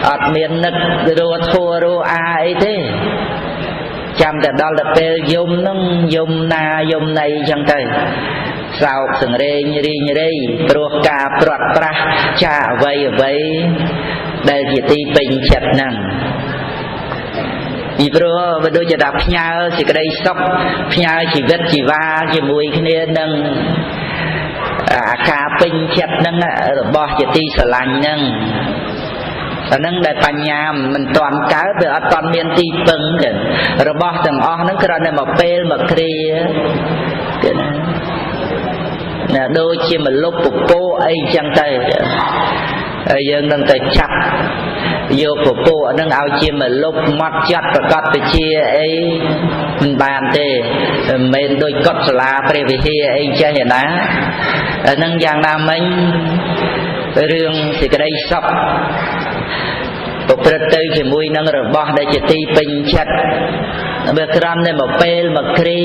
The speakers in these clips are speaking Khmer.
អត់មាននឹករੂធัวរੂអាអីទេចាំតែដល់ទៅពេលយំហ្នឹងយំណាយំណីចឹងទៅសោកសង្រេងរីងរៃព្រោះការព្រាត់ប្រាសចាអ្វីអ្វីដែលជាទីពេញចិត្តហ្នឹងពីព្រោះវាដូចជាថាផ្ញើសេចក្តីសុខផ្ញើជីវិតជីវ៉ាជាមួយគ្នានឹងអាការពេញចិត្តហ្នឹងរបស់ជាទីស្រឡាញ់ហ្នឹងអាហ្នឹងដែលបញ្ញាមិនទាន់កើតវាអត់ទាន់មានទីពឹងទេរបស់ទាំងអស់ហ្នឹងគ្រាន់តែមកពេលមកគ្រាគេណាណាដូចជាមលុបពពោអីចឹងទៅហើយយើងនឹងតែចាប់យកពពោហ្នឹងឲ្យជាមលុបម៉ត់ចាត់ប្រកាសពជាអីមិនបានទេមិនមែនដូចកុដិសាលាព្រះវិហារអីចេះឯណាអាហ្នឹងយ៉ាងណាមិញរឿងសេចក្តីសុខប្រព្រឹត្តទៅជាមួយនឹងរបស់ដែលជាទីពេញចិត្តវាគ្រាន់តែមកពេលមកគ្រា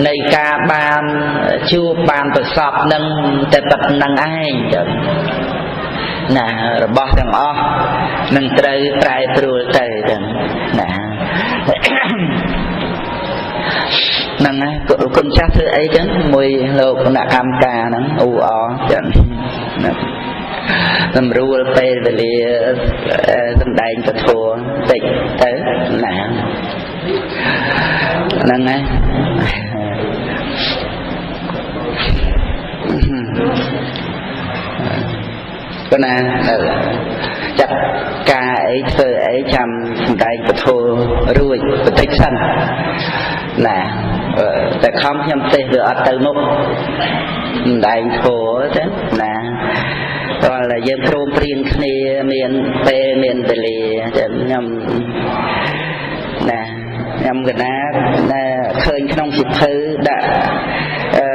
នៃការបានជួបបានប្រសពនឹងតែប៉ុណ្្នឹងឯងចឹងណារបស់ទាំងអស់នឹងត្រូវប្រែប្រួលទៅចឹងណាហ្នឹងហើយគុណចាស់ធ្វើអីចឹងមួយលោកគណៈកម្មការហ្នឹងអ៊ូអចឹងណាសម្រួលពេលវេលាសំដែងពធតិចទៅណាហ្នឹងហើយប៉ុន្តែចាត់ការអីធ្វើអីចាំសំដែងពធរួចបន្តិចសិនណាតែខំខ្ញុំទេសវាអត់ទៅមុខសំដែងធម៌ទេណាតើតែយើងព្រមព្រៀងគ្នាមានពេលមានវេលាតែខ្ញុំណាខ្ញុំកណាណាឃើញក្នុងសិភៅដាក់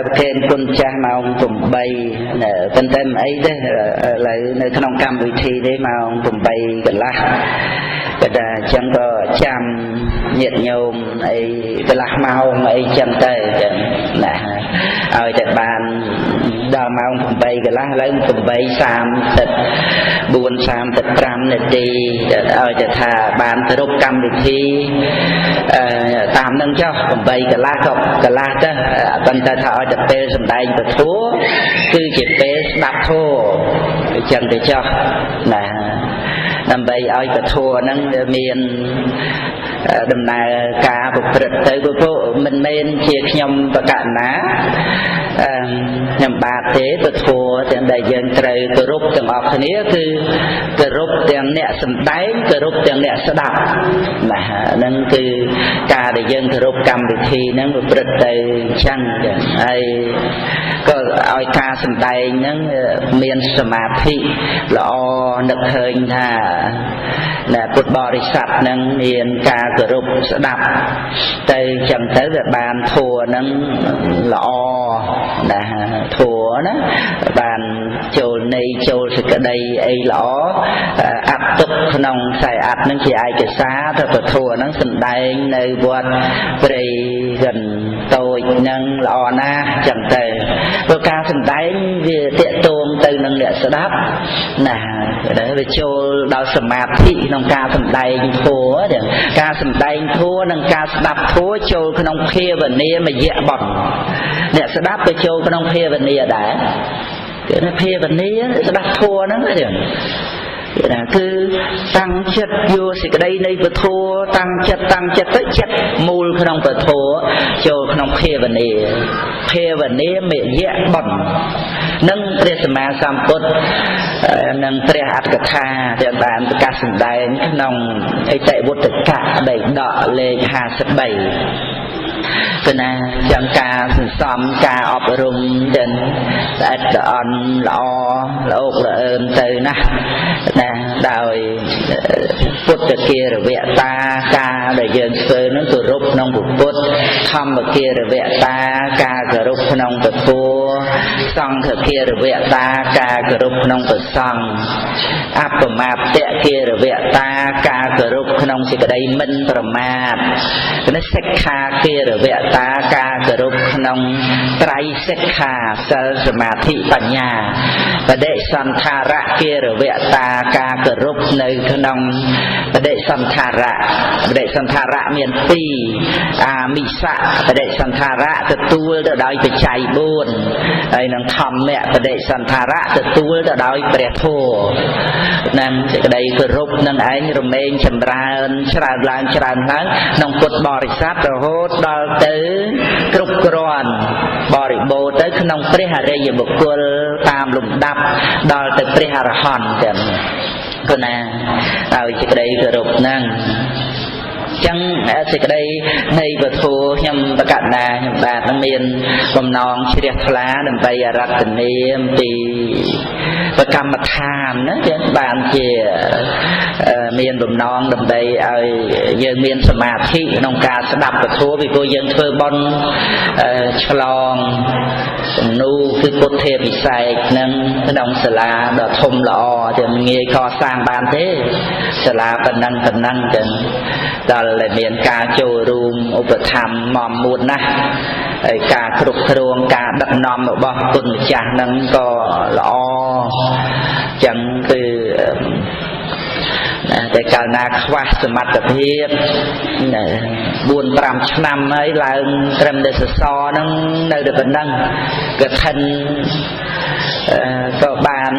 ប្រគេនគុណចាស់ម៉ោង8ប៉ុន្តែមិនអីទេឥឡូវនៅក្នុងកម្មវិធីនេះម៉ោង8កន្លះក៏តែអញ្ចឹងក៏ចាំញាតិញោមអីកន្លះម៉ោងអីចឹងទៅចឹងណាឲ្យតែបានដល់ម៉ោង8កន្លះឥឡូវ8:34 35នាទីឲ្យតែថាបានគ្រប់កម្មវិធីតាមនឹងចុះ8កន្លះក៏កន្លះទៅប៉ុន្តែថាឲ្យតែពេលសំដែងពធគឺជាពេលស្ដាប់ធម៌អញ្ចឹងទៅចុះណាដើម្បីឲ្យពធហ្នឹងវាមានដំណើរការប្រព្រឹត្តទៅព្រោះមិនមែនជាខ្ញុំបកណាខ្ញុំបាទទេពធទាំងដែលយើងត្រូវគោរពទាំងអស់គ្នាគឺគោរពទាំងអ្នកសំដែងគោរពទាំងអ្នកស្ដាប់ណាហ្នឹងគឺការដែលយើងគោរពកម្មវិធីហ្នឹងប្រព្រឹត្តទៅអញ្ចឹងហើយក៏ឲ្យការសំដែងហ្នឹងមានសមាធិល្អនឹកឃើញថាណាពុទ្ធបរិស័ទហ្នឹងមានការគោរពស្ដាប់ទៅចឹងទៅវាបានធัวហ្នឹងល្អណាធัวណាបានចូលន័យចូលសេចក្តីអីល្អអាត់ទុកក្នុងខ្សែអាត់ហ្នឹងជាឯកសារទៅពធัวហ្នឹងសំដែងនៅវត្តព្រៃកន្តូចហ្នឹងល្អណាស់ចឹងទៅព្រោះការសំដែងវាតាក់ទងទៅនឹងអ្នកស្ដាប់ណាវាចូលដល់សមាធិក្នុងការសំដែងធម៌ការសំដែងធម៌និងការស្ដាប់ធម៌ចូលក្នុងភាវនាមយៈបុណ្យអ្នកស្ដាប់ក៏ចូលក្នុងភាវនាដែរគេថាភាវនាស្ដាប់ធម៌ហ្នឹងគេណាគឺតាំងចិត្តយកសេចក្តីនៃពធតាំងចិត្តតាំងចិត្តទៅចិត្តមូលក្នុងពធចូលក្នុងភាវនាភាវនាមយៈបុណ្យនឹងព្រះសម្មាសម្ពុទ្ធនិងព្រះអត្ថកថាដែលបានប្រកាសសម្ដែងក្នុងអិតិវុត្តកៈបិដកលេខ53គណៈចាំការសន្សំការអប់រំទាំងស្អិតល្អន់ល្អល្អកល្អើមទៅណាណាដោយ ពុទ្ធគារវតាការដែលយើងធ្វើនឹងគោរពក្នុងពុទ្ធធម្មគារវតាការគោរពក្នុងពធសង្ឃគារវតាការគោរពក្នុងព្រះសង្ឃអបមាទគារវតាការគោរពក្នុងសេចក្តីមិនប្រមាទនេះសិក្ខាគារវតាការគោរពក្នុងត្រៃសិក្ខាសិលសមាធិបញ្ញាបដិសន្ធារគារវតាការគោរពនៅក្នុងបដិសន្ធារៈបដិសន្ធារៈមានពីរអាមិសៈបដិសន្ធារៈទទួលទៅដោយបច្ច័យ4ហើយនឹងធម្មៈបដិសន្ធារៈទទួលទៅដោយព្រះធម៌នឹងសេចក្តីគោរពនឹងឯងរមែងចម្រើនច្រើនឡើងច្រើនឡើងក្នុងពុទ្ធបរិស័ទរហូតដល់ទៅគ្រប់គ្រាន់បរិបូរណ៍ទៅក្នុងព្រះអរិយបុគ្គលតាមលំដាប់ដល់ទៅព្រះអរហន្តទាំងគណាដោយសេចក្តីគោរពហ្នឹងចឹងសេចក្តីនៃពធខ្ញុំប្រកាសណាខ្ញុំបាទនឹងមានបំណងជ្រះថ្លាដើម្បីអរតនីអំពីប្រកម្មដ្ឋានណាចឹងបានជាមានបំណងដើម្បីឲ្យយើងមានសមាធិក្នុងការស្ដាប់ពធពីព្រោះយើងធ្វើបុណ្យឆ្លងជំនូគឺពុទ្ធាពិសេសនឹងក្នុងសាលាដ៏ធំល្អទាំងងាយកសាងបានទេសាលាប៉ុណ្ណឹងប៉ុណ្ណឹងចឹងដល់តែមានការចូលរួមឧបត្ថម្ភមមមួនណាស់ហើយការគ្រប់គ្រងការដឹកនាំរបស់គុណម្ចាស់នឹងក៏ល្អចឹងគឺតែកាលណាខ្វះសមត្ថភាព4 5ឆ្នាំហើយឡើងត្រឹមតែសសរហ្នឹងនៅតែប៉ុណ្ណឹងកឋិនក៏បាន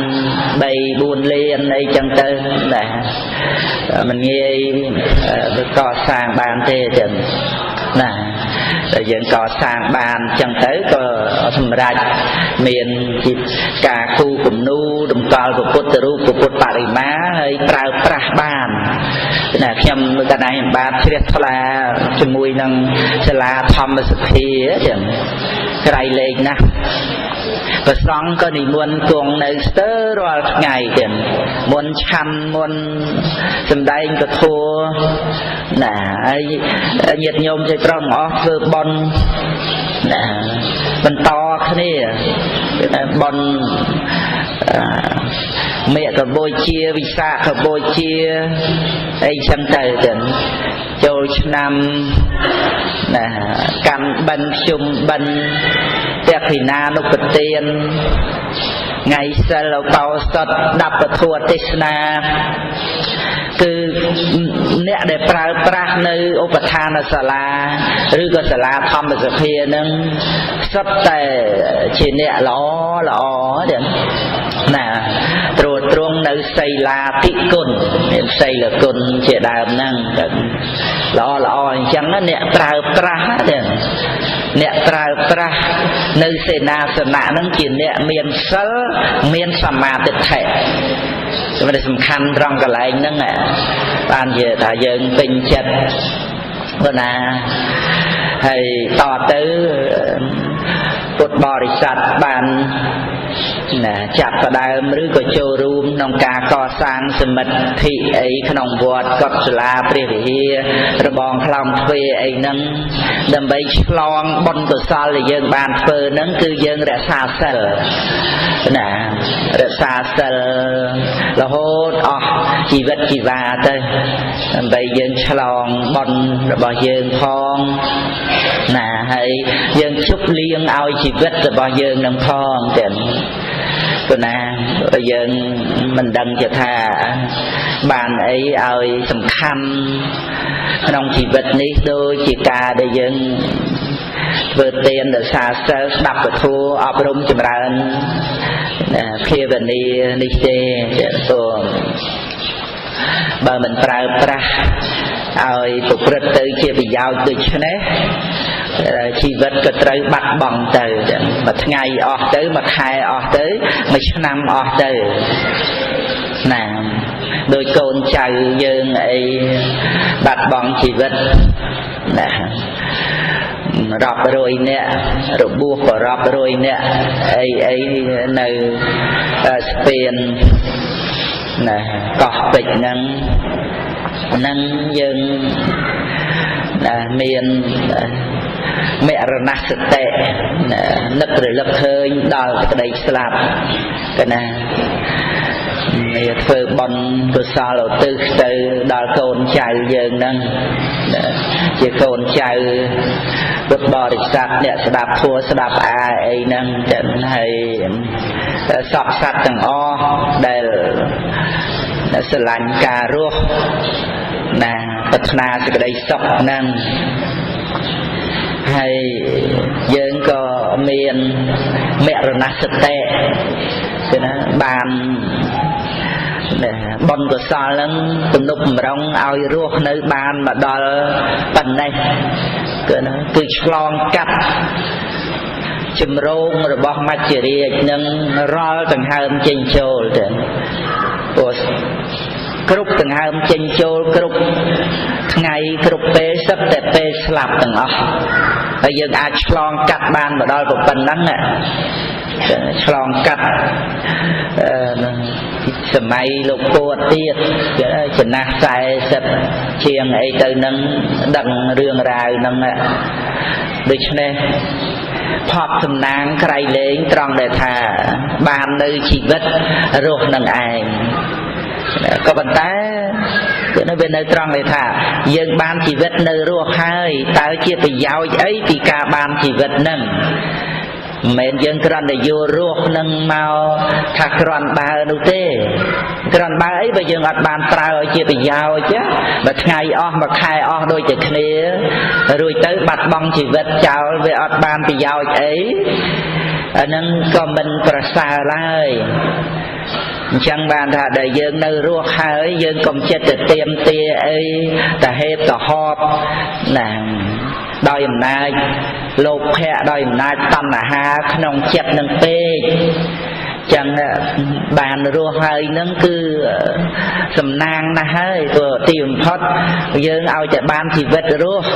3 4លានអីចឹងទៅណាមិនងាយកសាងបានទេចឹងណាតែយើងកសាងបានចឹងទៅក៏សម្រេចមានជាការគូគំនូតម្កល់ពុទ្ធរូបពុទ្ធបរិមាហើយប្រើប្រាស់បានណាខ្ញុំកណ្ដាលខ្ញុំបាទជ្រះថ្លាជាមួយនឹងសាលាធម្មសភាចឹងក្រៃលែងណាស់ព្រះសង្ឃក៏និមន្តគង់នៅស្ទើររាល់ថ្ងៃចឹងមុនឆាន់មុនសំដែងពធណាហើយញាតិញោមស្រីប្រុសទាំងអស់ធ្វើបុណ្យណាបន្តគ្នាបុណ្យមេកបូជាវិសាខបូជាអីចឹងទៅចឹងចូលឆ្នាំណាកម្មបិណ្ឌភ្ជុំបិណ្ឌតេភិណានុបទានថ្ងៃសិលឧបោសថដាប់ពធទេសនាគឺអ្នកដែលប្រើប្រាស់នៅឧបឋានសាលាឬក៏សាលាធម្មសភានឹងសុទ្ធតែជាអ្នកល្អល្អចឹងណាត្រួតត្រងនៅសីលាតិគុណមានសីលគុណជាដើមហ្នឹងល្អល្អអញ្ចឹងអ្នកប្រើប្រាស់ចឹងអ្នកប្រើប្រាស់នៅសេនាសនៈហ្នឹងជាអ្នកមានសិលមានសមាទិដ្ឋិវាសំខាន់ត្រង់កន្លែងហ្នឹងបានជាថាយើងពេញចិត្តព្រោះណាហើយតទៅពុទ្ធបរិស័ទបានណាចាប់ផ្ដើមឬក៏ចូលរួមក្នុងការកសាងសមិទ្ធិអីក្នុងវត្តកុដិសាលាព្រះវិហាររបងខ្លោងទ្វារអីហ្នឹងដើម្បីឆ្លងបុណ្យកុសលដែលយើងបានធ្វើហ្នឹងគឺយើងរក្សាសិលណារក្សាសិលរហូតអស់ជីវិតជីវ៉ាទៅដើម្បីយើងឆ្លងបុណ្យរបស់យើងផងណាហើយយើងជប់លៀងឲ្យជីវិតរបស់យើងនឹងផងទាំងព្រោះណាយើងមិនដឹងជាថាបានអីឲ្យសំខាន់ក្នុងជីវិតនេះដូចជាការដែលយើងធ្វើទានរក្សាសិលស្ដាប់ពធអប់រំចម្រើនភាវនានេះទេព្រោះបើមិនប្រើប្រាស់ឲ្យប្រព្រឹត្តទៅជាប្រយោជន៍ដូច្នេះជីវិតក៏ត្រូវបាត់បង់ទៅមួយថ្ងៃអស់ទៅមួយខែអស់ទៅមួយឆ្នាំអស់ទៅណាដោយកូនចៅយើងអីបាត់បង់ជីវិតណារាប់រយនាក់របួសក៏រាប់រយនាក់អីអីនៅស្ពាន ណាកោះពេជ្រហ្នឹងនឹងយើងណាមានមរណសតិនឹករលឹកឃើញដល់សេចក្តីស្លាប់កណានេះធ្វើបុណ្យកុសលឧទ្ទិសទៅដល់កូនចៅយើងហ្នឹងជាកូនចៅពុទ្ធបរិស័ទអ្នកស្ដាប់ធម៌ស្ដាប់អាអីហ្នឹងចឹងហើយសពសត្វទាំងអស់ដែលស្រឡាញ់ការរស់ណាប្រាថ្នាសេចក្តីសុខហ្នឹងហើយយើងក៏មានមរណសតិគឺណាបានបុណ្យកុសលហ្នឹងទំនុកបំរុងឲ្យរស់នៅបានមកដល់ប៉ុណ្ណេះគឺណាគឺឆ្លងកាត់ជំរងរបស់មច្ចរាជនឹងរាល់ដង្ហើមចេញចូលទៅព្រោះគ្រប់ដង្ហើមចេញចូលគ្រប់ថ្ងៃគ្រប់ពេលសឹកតែពេលស្លាប់ទាំងអស់ហើយយើងអាចឆ្លងកាត់បានមកដល់ប៉ុណ្ណឹងឆ្លងកាត់សម័យលោកពោធទៀតចំណាស់40ជាងអីទៅនឹងដឹងរឿងរ៉ាវហ្នឹងដូច្នេះភពសំណាងក្រៃលែងត្រង់ដែលថាបាននៅជីវិតរស់នឹងឯងក៏ប៉ុន្តែគឺនៅវានៅត្រង់ដែលថាយើងបានជីវិតនៅរស់ហើយតើជាប្រយោជន៍អីពីការបានជីវិតហ្នឹងមិនមែនយើងគ្រាន់តែយករស់នឹងមកថាគ្រាន់បើនោះទេគ្រាន់បើអីបើយើងអត់បានប្រើឲ្យជាប្រយោជន៍មួយថ្ងៃអស់មួយខែអស់ដូចតែគ្នារួចទៅបាត់បង់ជីវិតចោលវាអត់បានប្រយោជន៍អីអានឹងក៏មិនប្រសើរឡើយអញ្ចឹងបានថាដែលយើងនៅរស់ហើយយើងកុំចិត្តទៅទៀមទាអីតាហេបតហបណាដោយអំណាចលោភៈដោយអំណាចតណ្ហាក្នុងចិត្តនឹងពេកចឹងបានរស់ហើយនឹងគឺសំណាងណាស់ហើយព្រោះទីបំផុតយើងឲ្យតែបានជីវិតរស់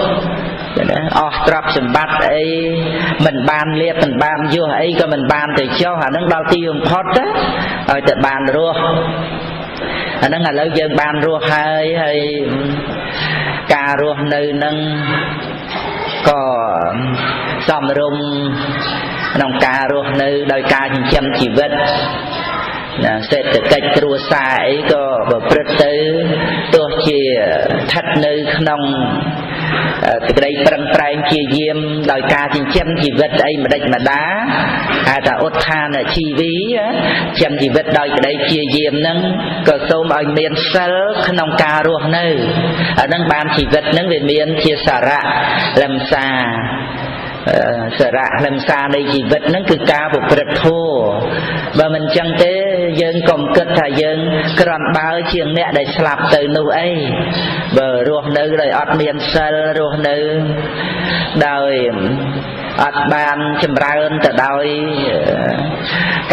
អស់ទ្រព្យសម្បត្តិអីមិនបានលៀបមិនបានយោះអីក៏មិនបានទៅចុះអានឹងដល់ទីបំផុតណាឲ្យតែបានរស់អានឹងឥឡូវយើងបានរស់ហើយហើយការរស់នៅនឹងក៏សមរម្យក្នុងការរស់នៅដោយការចិញ្ចឹមជីវិតណាសេដ្ឋកិច្ចគ្រួសារអីក៏ប្រព្រឹត្តទៅទោះជាស្ថិតនៅក្នុងសេចក្តីប្រឹងប្រែងជាយាមដោយការចិញ្ចឹមជីវិតអីម្ដេចម្ដាហៅថាឧទ្ធានជីវីចិញ្ចឹមជីវិតដោយក្តីជាយាមហ្នឹងក៏សូមឲ្យមានសិលក្នុងការរស់នៅអាហ្នឹងបានជីវិតហ្នឹងវាមានជាសារៈលំសាសារៈលំសានៃជីវិតហ្នឹងគឺការប្រព្រឹត្តធម៌បើមិនចឹងទេយើងកុំគិតថាយើងគ្រាន់បើជាងអ្នកដែលស្លាប់ទៅនោះអីបើរស់នៅដោយអត់មានសិលរស់នៅដោយអត់បានចម្រើនទៅដោយ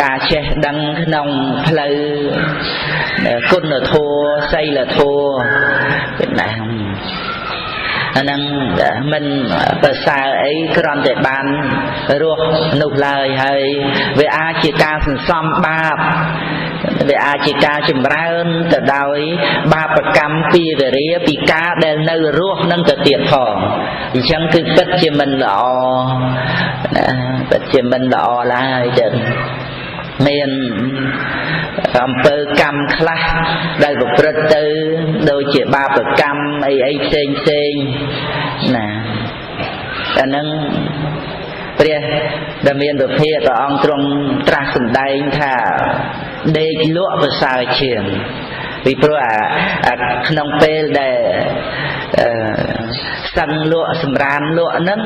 ការចេះដឹងក្នុងផ្លូវគុណធម៌សីលធម៌ពីណាអានឹងមិនប្រសើរអីគ្រាន់តែបានរស់នោះឡើយហើយវាអាចជាការសន្សំបាបវាអាចជាការចម្រើនទៅដោយបាបកម្មពីវេរាពីការដែលនៅរស់នឹងទៅទៀតផងអញ្ចឹងគឺពិតជាមិនល្អណាពិតជាមិនល្អឡើយចឹងមានអំពើកម្មខ្លះដែលប្រព្រឹត្តទៅដូចជាបាបកម្មអីអីផ្សេងផ្សេងណាអានឹងព្រះដែលមានវិភាកព្រះអង្គទ្រង់ត្រាស់សម្ដែងថាដេកលក់ប្រសើរជាងពីព្រោះអាក្នុងពេលដែលសឹងលក់សម្រានលក់ហ្នឹង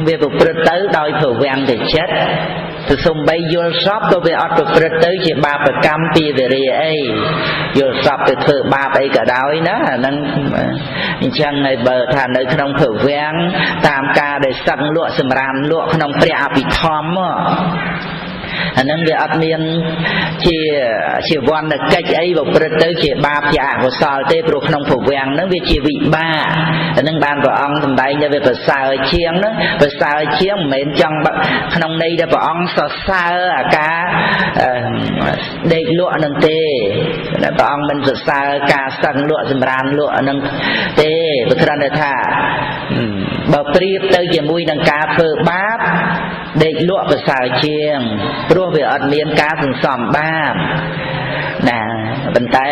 វាប្រព្រឹត្តទៅដោយប្រវាំងទៅចិត្តទៅសំបីយល់សពក៏វាអត់ប្រព្រឹត្តទៅជាបាបកម្មពីវេរាអីយល់សពទៅធ្វើបាបអីក៏ដោយណាអាហ្នឹងអញ្ចឹងហើយបើថានៅក្នុងប្រវាំងតាមការដែលសឹងលក់សម្រានលក់ក្នុងព្រះអភិធម្ម អានឹងវាអត់មានជាវណ្ណកិច្ចអីប្រព្រឹត្តទៅជាបាបជាអកុសលទេ ព្រោះក្នុងភវាំងហ្នឹងវាជាវិបាក។ អានឹងបានព្រះអង្គសម្ដែងថាវាប្រសើរជាងហ្នឹង ប្រសើរជាងមិនមែនចង់ក្នុងន័យដែលព្រះអង្គសរសើរអាការដេកលក់នឹងទេ ព្រះអង្គមិនសរសើរការសឹងលក់សម្រានលក់នឹងទេ ព្រោះគ្រាន់តែថាបើប្រៀបទៅជាមួយនឹងការធ្វើបាប ដេកលក់ប្រសើរជាង ព្រោះវាអត់មានការសន្សំបាបណា។ ប៉ុន្តែ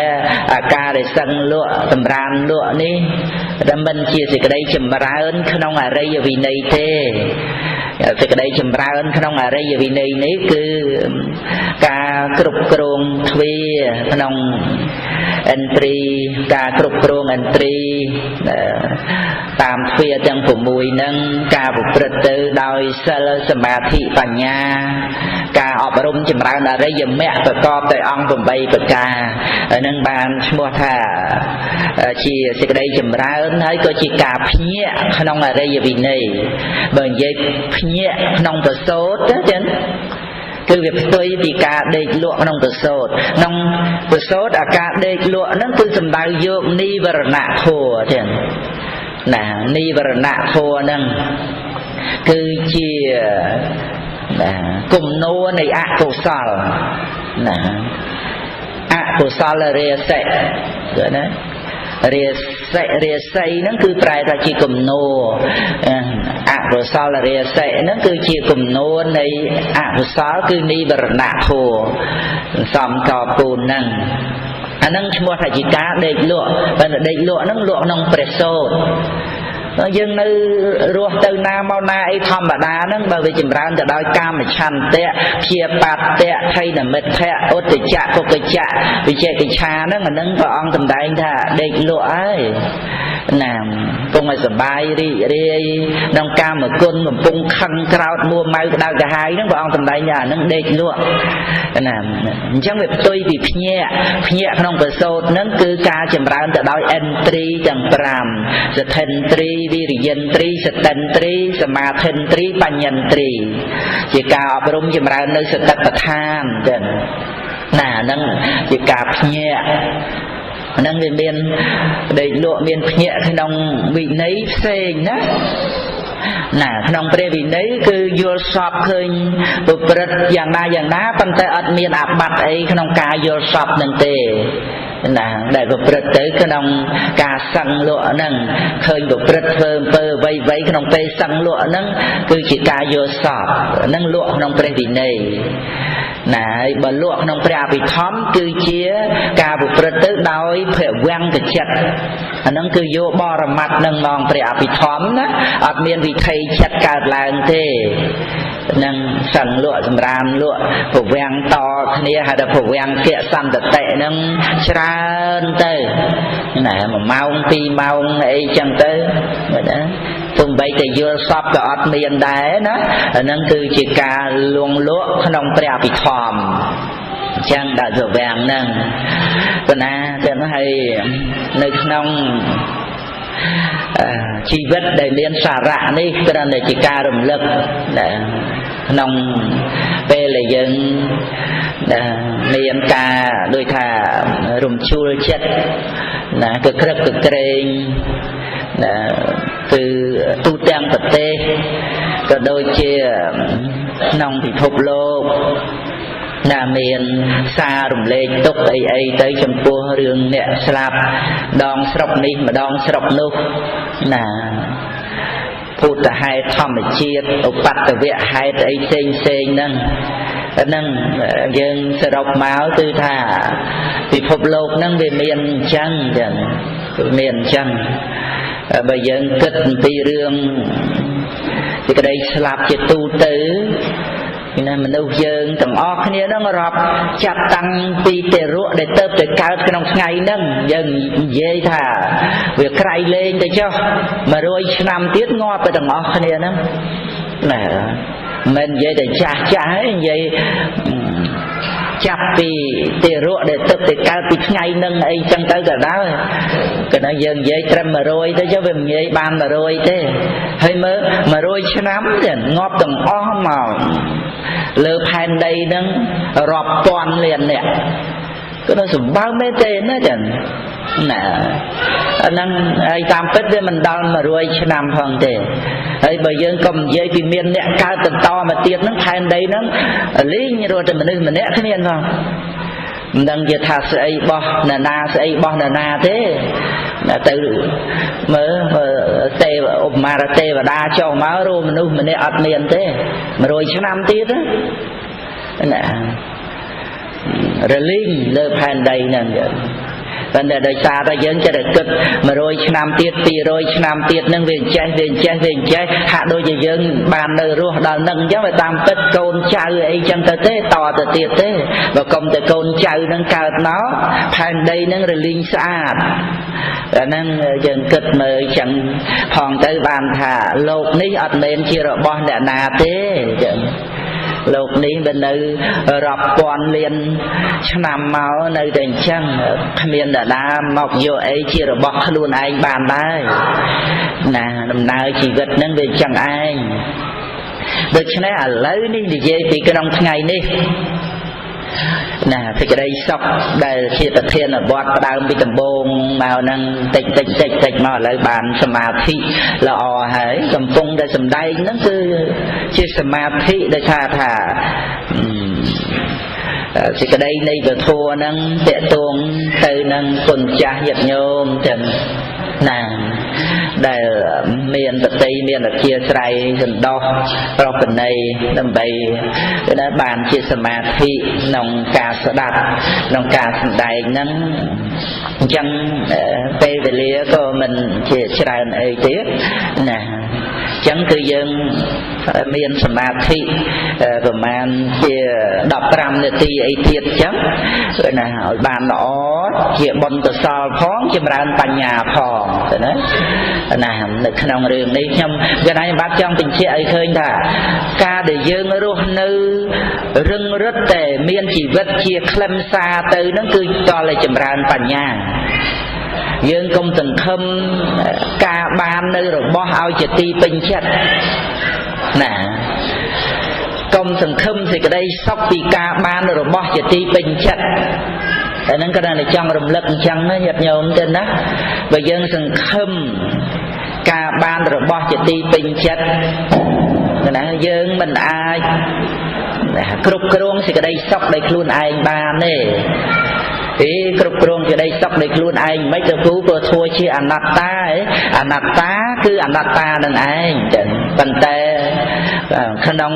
អាការដែលសឹងលក់សម្រានលក់នេះ តែមិនជាសេចក្តីចម្រើនក្នុងអរិយវិន័យទេ។ សេចក្តីចម្រើនក្នុងអរិយវិន័យនេះ គឺការគ្រប់គ្រងទ្វាក្នុងឥន្ទ្រី ការគ្រប់គ្រងឥន្ទ្រីតាមទ្វាទាំង6ហ្នឹង ការប្រព្រឹត្តទៅដោយសិល សមាធិ បញ្ញា ការអប់រំចម្រើនអរិយមគ្គប្រកបដោយអង្គ8ប្រការ នឹងបានឈ្មោះថាជាសេចក្តីចម្រើន ហើយក៏ជាការភ្ញាក់ក្នុងអរិយវិន័យ។ បើនិយាយភ្ញាក់ក្នុងប្រសូតចឹង គឺវាផ្ទុយពីការដេកលក់ក្នុងប្រសូត។ ក្នុងប្រសូត អាការដេកលក់ហ្នឹងគឺសំដៅយកនិវរណៈធម៌ចឹងណា។ និវរណៈធម៌ហ្នឹងគឺជាណាគំនោនៃអកុសលណា អកុសលរាសិគឺណា រាសិរាសីហ្នឹងគឺប្រែថាជាគំនោ អកុសលរាសិហ្នឹងគឺជាគំនោនៃអកុសល គឺនិវរណៈធម៌សំកពូនហ្នឹង អាហ្នឹងឈ្មោះថាជាការដេកលក់។ បើដេកលក់ហ្នឹង លក់ក្នុងព្រះសូត្រ យើងនៅរស់ទៅណាមកណាអីធម្មតាហ្នឹង បើវាចម្រើនទៅដោយកាមឆន្ទៈ ព្យាបាទៈ ថៃនមិទ្ធៈ ឧត្តចៈ កុកចៈ វិជកិច្ឆាហ្នឹង អាហ្នឹងព្រះអង្គសម្ដែងថាដេកលក់ហើយណា គង់ឲ្យសបាយរីករាយក្នុងកាមគុណ កំពុងខឹងក្រោតមួម៉ៅក្តៅក្រហាយហ្នឹង ព្រះអង្គសម្ដែងថាអាហ្នឹងដេកលក់ណា។ អញ្ចឹងវាផ្ទុយពីភ្ញាក់។ ភ្ញាក់ក្នុងប្រសូតហ្នឹង គឺការចម្រើនទៅដោយឥន្ទ្រីទាំង5 សធិន្ទ្រី វិរិយន្ទ្រី សតិន្ទ្រី សមាធិន្ទ្រី បញ្ញន្ទ្រី ជាការអប់រំចម្រើននៅសតិប្បដ្ឋានចឹងណា ហ្នឹងជាការភ្ញាក់ហ្នឹង។ វាមានដេកលក់ មានភ្ញាក់ក្នុងវិន័យផ្សេងណាណា។ ក្នុងព្រះវិន័យគឺយល់សពឃើញប្រព្រឹត្តយ៉ាងណាយ៉ាងណា ប៉ុន្តែអត់មានអាបត្តិអីក្នុងការយល់សពនឹងទេណា ដែលប្រព្រឹត្តទៅក្នុងការសឹងលក់ហ្នឹង ឃើញប្រព្រឹត្តធ្វើអំពើអ្វីៗក្នុងពេលសឹងលក់ហ្នឹង គឺជាការយល់សពហ្នឹង លក់ក្នុងព្រះវិន័យណា។ ហើយបើលក់ក្នុងព្រះអភិធម្ម គឺជាការប្រព្រឹត្តទៅដោយភវង្គចិត្ត អាហ្នឹងគឺយកបរមត្តនឹងមកព្រះអភិធម្មណា អត់មានវិថីចិត្តកើតឡើងទេ នឹងសឹងលក់សម្រាមលក់ពវាំងតគ្នា ហៅថាពវាំងគៈសន្តតិនឹងច្រើនទៅណា 1ម៉ោង2ម៉ោងអីចឹងទៅណា ទោះបីតែយល់សពក៏អត់មានដែរណា អានឹងគឺជាការលួងលក់ក្នុងព្រះអភិធម្មអញ្ចឹង ដាក់សវាំងហ្នឹងប៉ុណ្ណាចឹងហើយ។ នៅក្នុងជីវិតដែលមានសារៈនេះ គ្រាន់តែជាការរំលឹកក្នុងពេលដែលយើងមានការដូចថារំជួលចិត្តណា គឺក្រឹបគឺក្រែងណា គឺទូទាំងប្រទេសក៏ដូចជាក្នុងពិភពលោកណា មានសាររំលែកទុកអីអីទៅចំពោះរឿងអ្នកស្លាប់ ដងស្រុកនេះម្ដងស្រុកនោះណា ភូតហេតុធម្មជាតិ ឧបតវៈហេតុអីផ្សេងផ្សេងហ្នឹងហ្នឹង យើងសរុបមកគឺថាពិភពលោកហ្នឹងវាមានអញ្ចឹង ចឹងវាមានអញ្ចឹង។ បើយើងគិតអំពីរឿងសេចក្តីស្លាប់ជាទូទៅណា មនុស្សយើងទាំងអស់គ្នាហ្នឹង រាប់ចាប់តាំងពីទារកដែលទៅតែកើតក្នុងថ្ងៃហ្នឹង យើងនិយាយថាវាក្រៃលែងទៅចុះ100ឆ្នាំទៀតងាប់ទៅទាំងអស់គ្នាហ្នឹងណា មិននិយាយតែចាស់ចាស់ទេ និយាយ ចាប់ពីទារកដែលទឹកទៅកើតពីថ្ងៃនឹងអីចឹងទៅក៏ដោយ ក៏ដល់យើងនិយាយត្រឹម100ទៅចុះវាមិនងាយបាន100ទេហើយមើល100ឆ្នាំទៀតងាប់ទាំងអស់មកលើផែនដីហ្នឹងរាប់ពាន់លានអ្នកក៏នៅសម្បើមមែនទេណាចឹងណាអាហ្នឹងហើយតាមពិតវាមិនដល់100ឆ្នាំផងទេហើយបើយើងកុំនិយាយពីមានអ្នកកើតបន្តមកទៀតហ្នឹងផែនដីហ្នឹងលីងរត់តែមនុស្សម្នាក់គ្មានផងមិនដឹងជាថាស្អីបោះណានាស្អីបោះណានាទេទៅមើលទេឧបមាទេវតាចុះមករੂមនុស្សម្នាក់អត់មានទេ100ឆ្នាំទៀតណារលីងលើផែនដីហ្នឹងប៉ុន្តែដោយសារតែយើងចិត្តតែគិត100ឆ្នាំទៀត200ឆ្នាំទៀតហ្នឹងវាចេះវាចេះវាចេះហាក់ដូចជាយើងបាននៅរស់ដល់ហ្នឹងអញ្ចឹងវាតាមពិតកូនចៅអីចឹងទៅទេតទៅទៀតទេបើកុំតែកូនចៅហ្នឹងកើតមកផែនដីហ្នឹងរលីងស្អាតអាហ្នឹងយើងគិតមើលចឹងផងទៅបានថាលោកនេះអត់មែនជារបស់អ្នកណាទេចឹងលោកនេះវានៅរាប់ពាន់លានឆ្នាំមកនៅតែអញ្ចឹងគ្មានអ្នកណាមកយកអីជារបស់ខ្លួនឯងបានដែរណាដំណើរជីវិតហ្នឹងវាអញ្ចឹងឯងដូច្នេះឥឡូវនេះនិយាយពីក្នុងថ្ងៃនេះណាសេចក្តីសុខដែលជាប្រធានបទផ្ដើមពីដំបូងមកហ្នឹងតិចតិចតិចតិចមកឥឡូវបានសមាធិល្អហើយកំពុងតែសម្ដែងហ្នឹងគឺជាសមាធិដែលថាថាសេចក្តីនៃពធហ្នឹងតកតួងទៅនឹងគុណចាស់ញាតិញោមទាំងណាដែលមានបតីមានអធិស្រ័យសន្តោសប្រពណីដើម្បីណាបានជាសមាធិក្នុងការស្ដាប់ក្នុងការសម្ដែងហ្នឹងអញ្ចឹងពេលវេលាក៏មិនជាច្រើនអីទៀតណាអញ្ចឹងគឺយើងមានសមាធិប្រហែលជា15នាទីអីទៀតអញ្ចឹងណាឲ្យបានល្អជាបុណ្យកុសលផងចម្រើនបញ្ញាផងទៅណាណានៅក្នុងរឿងនេះខ្ញុំកណាខ្ញុំបាទចង់បញ្ជាក់ឲ្យឃើញថាការដែលយើងរស់នៅរឹងរឹតតែមានជីវិតជាខ្លឹមសារទៅនឹងគឺតលតែចម្រើនបញ្ញាយើងកុំសង្ឃឹមការបាននៅរបស់ឲ្យជាទីពេញចិត្តណាកុំសង្ឃឹមសេចក្តីសុខពីការបានរបស់ជាទីពេញចិត្តតែហ្នឹងក៏តែចង់រំលឹកអញ្ចឹងណាញាតិញោមទៅណាបើយើងសង្ឃឹមការបានរបស់ជាទីពេញចិត្តណាយើងមិនអាចគ្រប់គ្រងសេចក្តីសុខដោយខ្លួនឯងបានទេទេគ្រប់គ្រងសេចក្តីសុខដោយខ្លួនឯងមិនទៅគូក៏ធ្វើជាអនត្តាអនត្តាគឺអនត្តានឹងឯងចឹងប៉ុន្តែក្នុង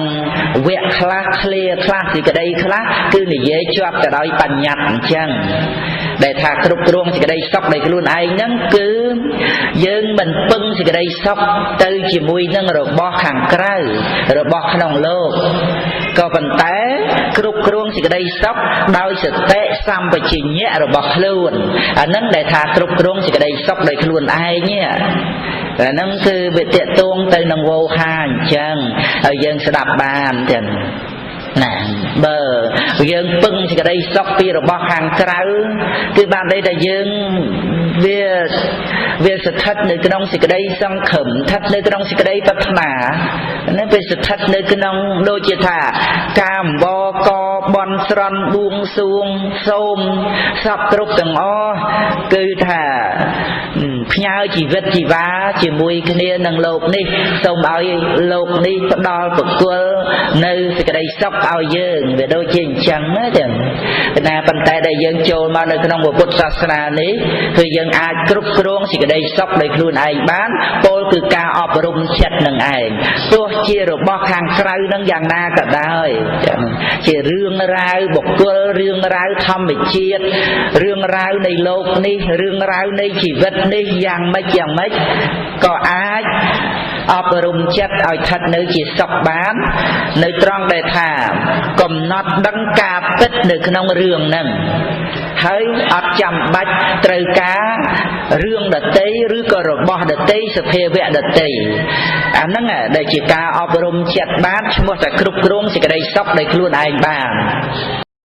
វគ្គខ្លះឃ្លាខ្លះសេចក្តីខ្លះគឺនិយាយជាប់ទៅដោយបញ្ញត្តិអញ្ចឹងដែលថាគ្រប់គ្រងសេចក្តីសុខដោយខ្លួនឯងហ្នឹងគឺយើងមិនពឹងសេចក្តីសុខទៅជាមួយនឹងរបស់ខាងក្រៅរបស់ក្នុងលោកក៏ប៉ុន្តែគ្រប់គ្រងសេចក្តីសុខដោយសតិសម្បជញ្ញៈរបស់ខ្លួនអាហ្នឹងដែលថាគ្រប់គ្រងសេចក្តីសុខដោយខ្លួនឯងនេះអាហ្នឹងគឺវាតកតួងទៅនឹងវោហាអញ្ចឹងឲ្យយើងស្ដាប់បានចឹងណាបើយើងពឹងសេចក្តីសុខពីរបស់ខាងក្រៅគឺបានន័យថាយើងវាស្ថិតនៅក្នុងសេចក្តីសង្ឃឹមស្ថិតនៅក្នុងសេចក្តីប្រាថ្នាណាវាស្ថិតនៅក្នុងដូចជាថាការអង្វរកបន់ស្រន់បួងសួងសូមសពគ្រប់ទាំងអស់គឺថាផ្ញើជីវិតជីវ៉ាជាមួយគ្នានឹងលោកនេះសូមឲ្យលោកនេះផ្ដល់ប្រគល់នៅសេចក្តីសុខឲ្យយើងវាដូចជាអញ្ចឹងណាចឹងណាប៉ុន្តែដែលយើងចូលមកនៅក្នុងពុទ្ធសាសនានេះគឺយើងអាចគ្រប់គ្រងសេចក្តីសុខដោយខ្លួនឯងបានពោលគឺការអប់រំចិត្តនឹងឯងទោះជារបស់ខាងក្រៅនឹងយ៉ាងណាក៏ដោយចឹងជារឿងរ៉ាវបុគ្គលរឿងរ៉ាវធម្មជាតិរឿងរ៉ាវនៃលោកនេះរឿងរ៉ាវនៃជីវិតនេះយ៉ាងម៉េចយ៉ាងម៉េចក៏អាចអប់រំចិត្តឲ្យស្ថិតនៅជាសុខបាននៅត្រង់ដែលថាកំណត់ដឹងការពិតនៅក្នុងរឿងហ្នឹងហើយអត់ចាំបាច់ត្រូវការរឿងដតីឬក៏របស់ដតីសភាវៈដតីអាហ្នឹងដែលជាការអប់រំចិត្តបានឈ្មោះតែគ្រប់គ្រងសេចក្តីសុខដោយខ្លួនឯងបាន។